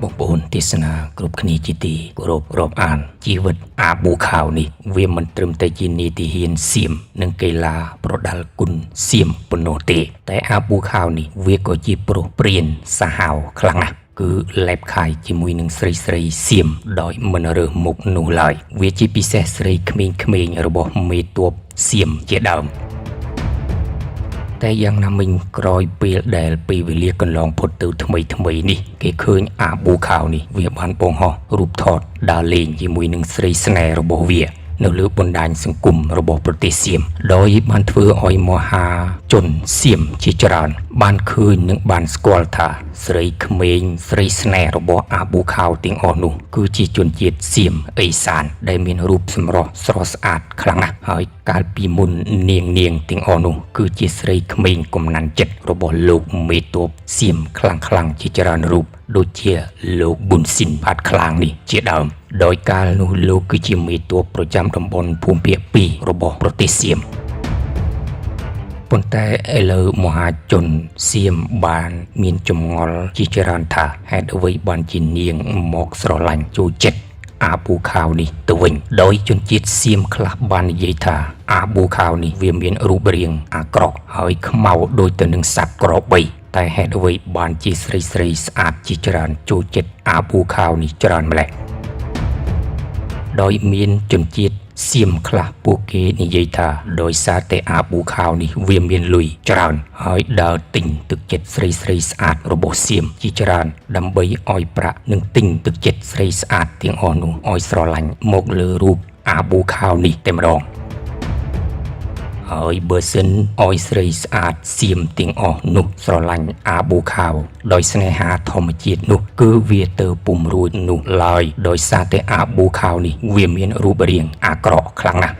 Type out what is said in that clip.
បងប្អូនទេសនាគ្រប់គ្នាជាទីគោរពរាប់អានជីវិតអាប៊ូខាវនេះវាមិនត្រឹមតែជានីតិហ៊ានសៀមនិងកីឡាប្រដាល់គុណសៀមប៉ុណ្ណោះទេតែអាប៊ូខាវនេះវាក៏ជាប្រុសព្រានសាហាវខ្លាំងណាស់គឺលែបខាយជាមួយនឹងស្រីស្រីសៀមដោយមិនរើសមុខនោះឡើយវាជាពិសេសស្រីក្មេងៗរបស់មេតបសៀមជាដើម តែយ៉ាងណាមិញក្រោយពេលដែលពេលវេលាកន្លងផុតទៅថ្មីថ្មីនេះគេឃើញអាប៊ូខាវនេះវាបានបង្ហោះរូបថតដើរលេងជាមួយនឹងស្រីស្នេហ៍របស់វានៅលើបណ្ដាញសង្គមរបស់ប្រទេសសៀមដោយបានធ្វើឲ្យមហាជនសៀមជាច្រើនបានឃើញនិងបានស្គាល់ថាស្រីក្មេងស្រីស្នេហ៍របស់អាប៊ូខាវទាំងអស់នោះគឺជាជនជាតិសៀមអេសានដែលមានរូបសម្រស់ស្រស់ស្អាតខ្លាំងណាស់ហើយកាលពីមុននាងនាងទាំងអស់នោះគឺជាស្រីក្មេងកំណាន់ចិត្តរបស់លោកមេតបសៀមខ្លាំងខ្លាំងៗជាច្រើនរូបដូចជាលោកប៊ុនស៊ីនផាត់ខ្លាងនេះជាដើមដោយកាលនោះលោកគឺជាមេតបប្រចាំតំបន់ភូមិភាគ2របស់ប្រទេសសៀម ប៉ុន្តែឥឡូវមហាជនសៀមបានមានចម្ងល់ជាច្រើនថាហេតុអ្វីបានជានាងមកស្រឡាញ់ចូលចិត្តអាប៊ូខាវនេះទៅវិញដោយជនជាតិសៀមខ្លះបាននិយាយថាអាប៊ូខាវនេះវាមានរូបរាងអាក្រក់ហើយខ្មៅដូចទៅនឹងសត្វក្របីតែហេតុអ្វីបានជាស្រីស្រីស្អាតជាច្រើនចូលចិត្តអាប៊ូខាវនេះច្រើនម្ល៉េះ ដោយមានជនជាតិសៀមខ្លះពួកគេនិយាយថាដោយសារតែអាប៊ូខាវនេះវាមានលុយច្រើនហើយដើរទិញទឹកចិត្តស្រីស្រីស្អាតរបស់សៀមជាច្រើនដើម្បីឲ្យប្រាក់និងទិញទឹកចិត្តស្រីស្អាតទាំងអស់នោះឲ្យស្រឡាញ់មកលើរូបអាប៊ូខាវនេះតែម្ដង ហើយបើសិនឲ្យស្រីស្អាតសៀមទាំងអស់នោះស្រឡាញ់អាប៊ូខាវដោយស្នេហាធម្មជាតិនោះគឺវាទៅពុំរួចនោះឡើយដោយសារតែអាប៊ូខាវនេះវាមានរូបរាងអាក្រក់ខ្លាំងណាស់